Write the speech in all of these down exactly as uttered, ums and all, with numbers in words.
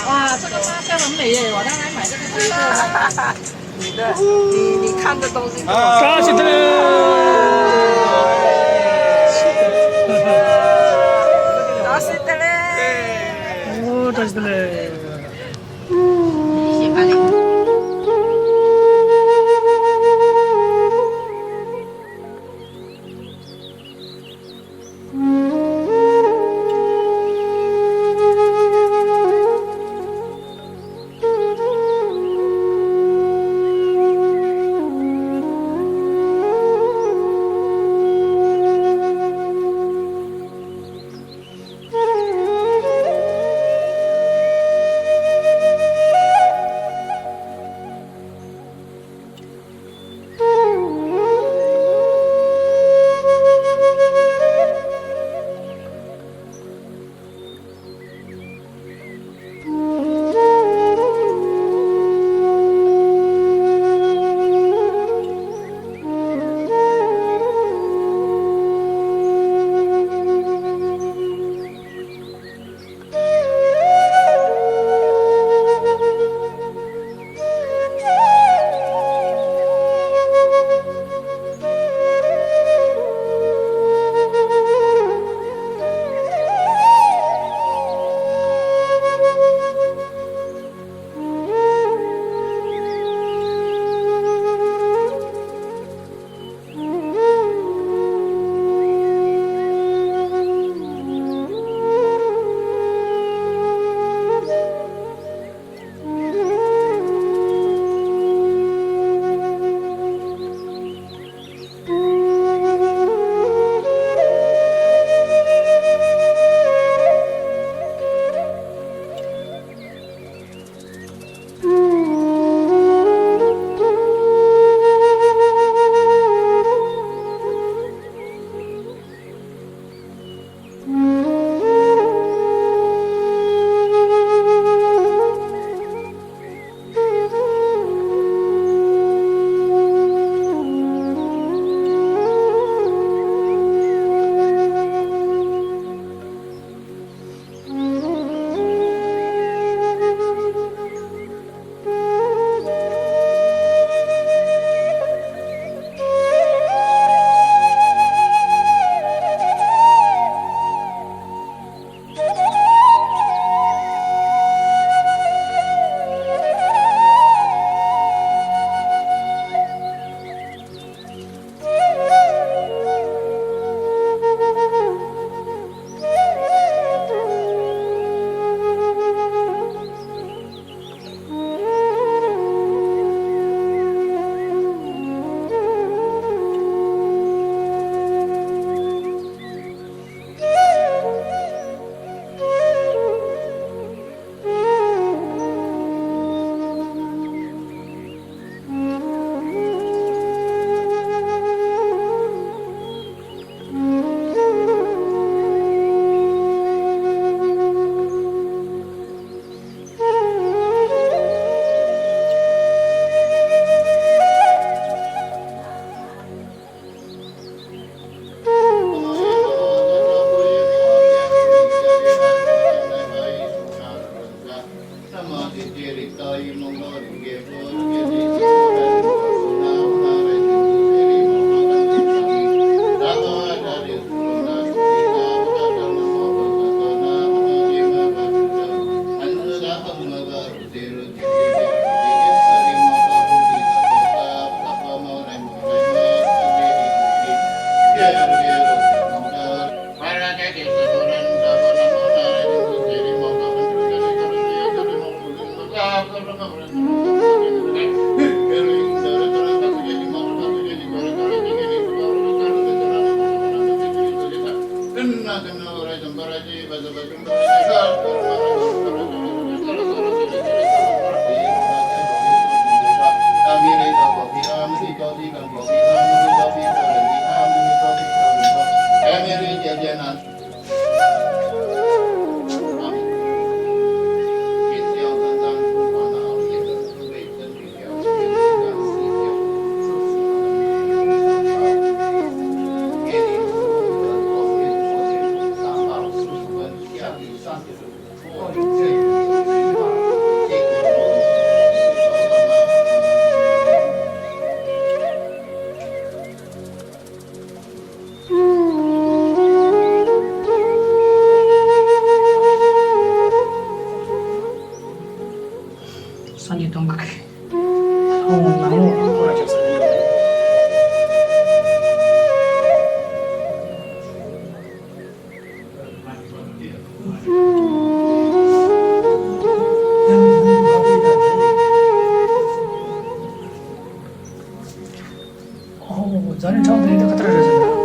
哇，这个芭蕉很美耶，我刚才买这个芭蕉。你的，你你看的东西跟我啊，扎西德勒，扎西德勒。哦，扎西德勒。ཡིན་དུ་མ་རེད། ཁོང་ནང་ལོགས་ཁོ་ར་ཅག་ས་རེད། ཨོ། ཛ་ནི་ཁྲང་དེ་འདི་ག་ཏར་རེད་ཟེར་ན།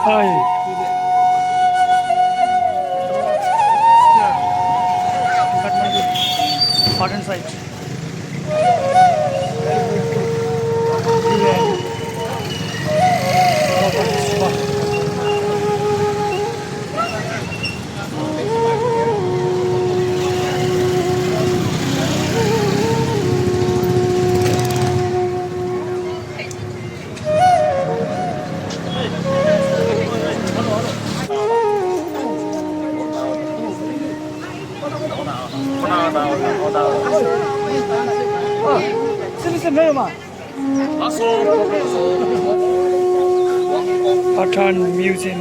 Hi. Kathmandu. Modern site. Pathan Museum.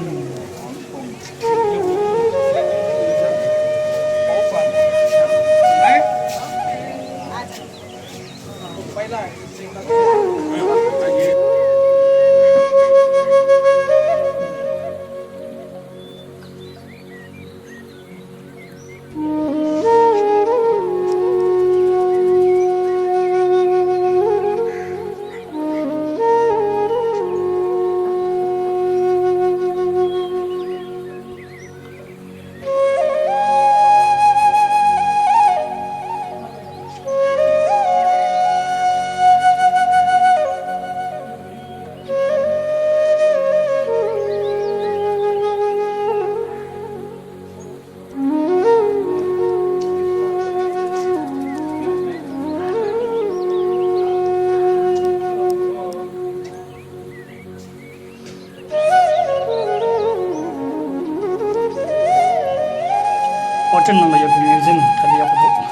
ཧོ་ཊེལ་ནང་ལ་ཡོད་པའི་མིའུ་ཛི་ཡམ་ད་ལྟ་ཡག་པོ་འདུག་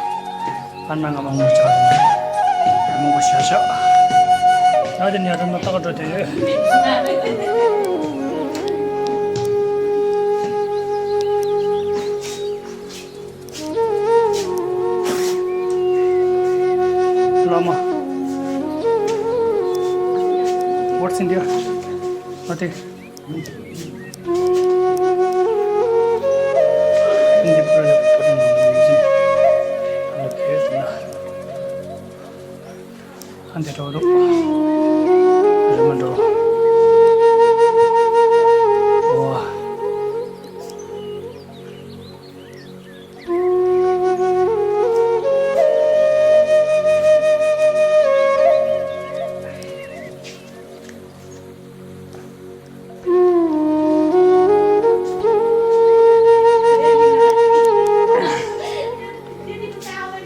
ཨ་ན་ང་མང་པོ་ཆགས་འདུག་མང་པོ་བཞག་བཞག་ང་དེ་ནས་ད་ན་ཏག་འགྲོ་དེ་ཡོད། བླ་མ། What's in there? Nothing. In the prayer, put in the music. Okay, now. འགྲོ་འདུག་རི་མོ་འགྲོ། ཝ།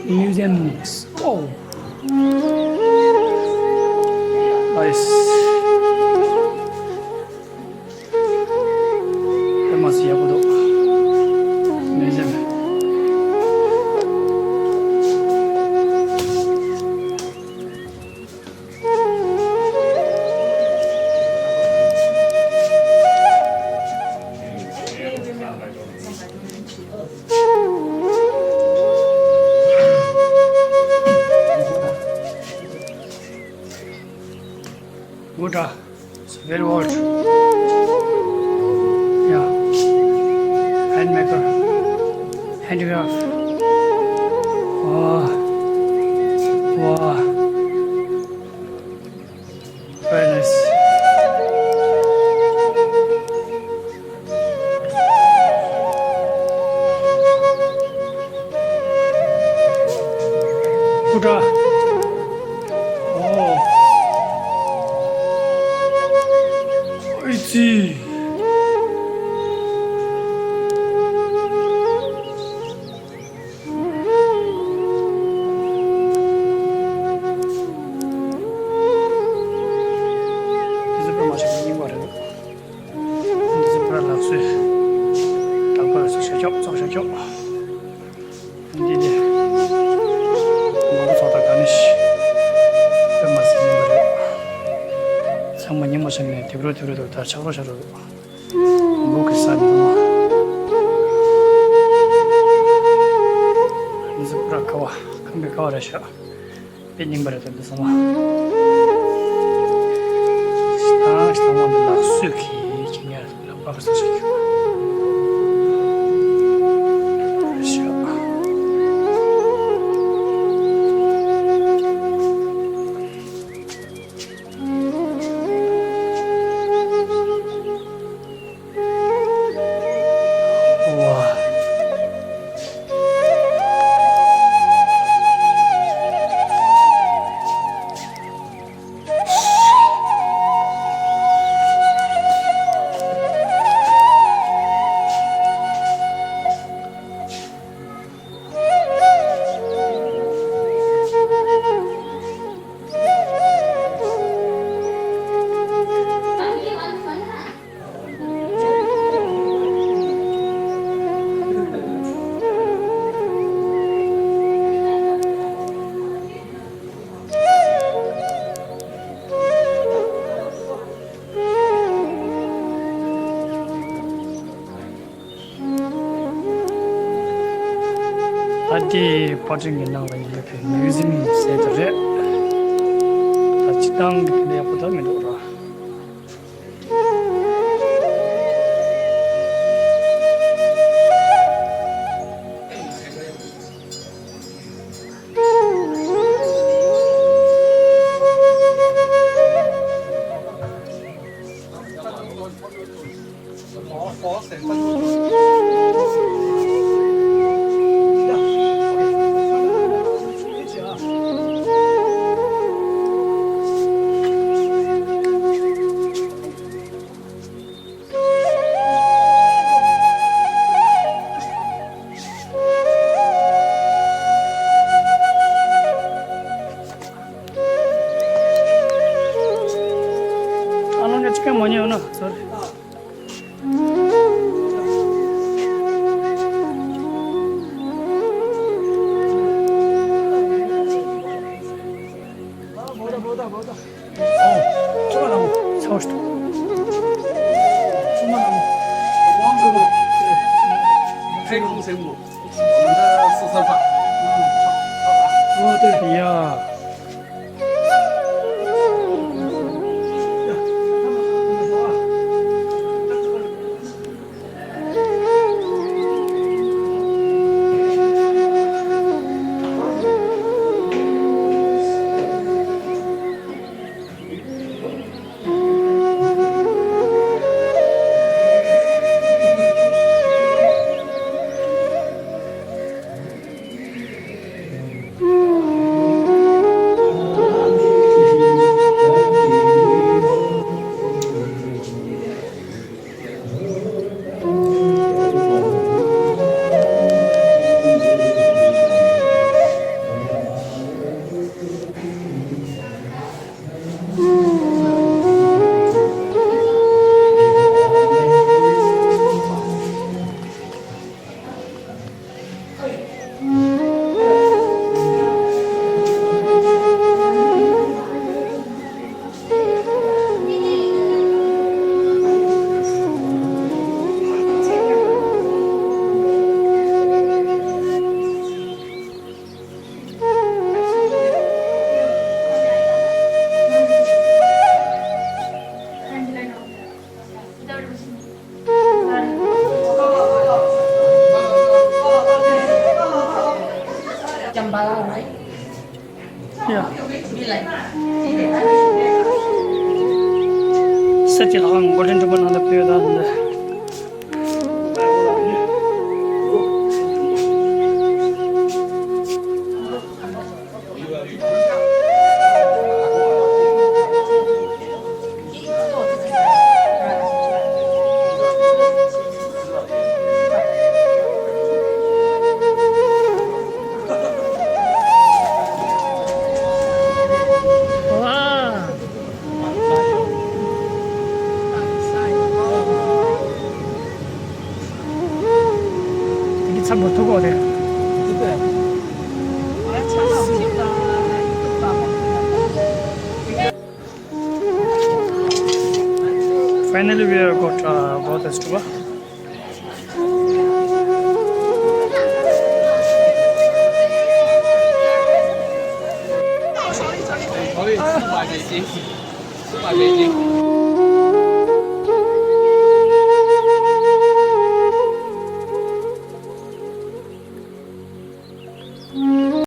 Museums. Oh. Nice. དཔེ་མ་སྲིད་ཡག་པོ་འདུག Museum. Good, uh, it's very old. Yeah. Hand maker. Handicraft. Wow. Wow. Very nice. Good, uh, oh. I see. འདི་ཚོ་དཔེ་མ་སྲིད་པ་རྙིང་པ་རེད། འདི་ཚོ་ཕར་ལག་སོས། དག་པ་ལ་སོགས་བྱ་ཆོག་ཙོག་བྱ་ཆོག་འདི་དེ། མང་པོ་ཚོགས་དང་ག་ནི་ཞིག་དཔེ་མ་སྲིད་རྙིང་པ་རེད། ཚང་མ་རྙིང་པ་བྱས་ནས་དེབ་རོ་དེབ་རོ་དུ་དར་ཆགས་རོ་ཆགས་རོ་འདུག་འབུ་གི་ས་ནི་འདུག་འདི་ཚོ་ཕར་ཁ་བ་ཁམས་པའི་ཁ་བ་རེད་ཤག་དཔེ་རྙིང་པ་རེད་དོ་འདི་ཚང་མ། ཤི་ཐང་ཤི་ཐང་མ་འདི་ལག་སོས་ཀྱི་ཁྱི་ཉལ་ལག་པ་གི་སོ་ཤི་ཁྱི་རེད་ཤག་ད་ལྟའི་པར་སྐྲུན་གྱི་ནང་ལ་ཡོད་པའི་མིའུ་ཟིམ་ཟེར་དེ་རེད། ད་སྤྱིར་བཏང་གི་དེ་འདྲ་ཡག་པོ་ད་མི་འདུག་ར། ཨ་ལོང་ག་ཅི་ག་མ་ཉོས་ན་ཟེར། ཡ། Yeah. Such a long golden ribbon on the period on the Finally, we have got uh, Buddha Stupa.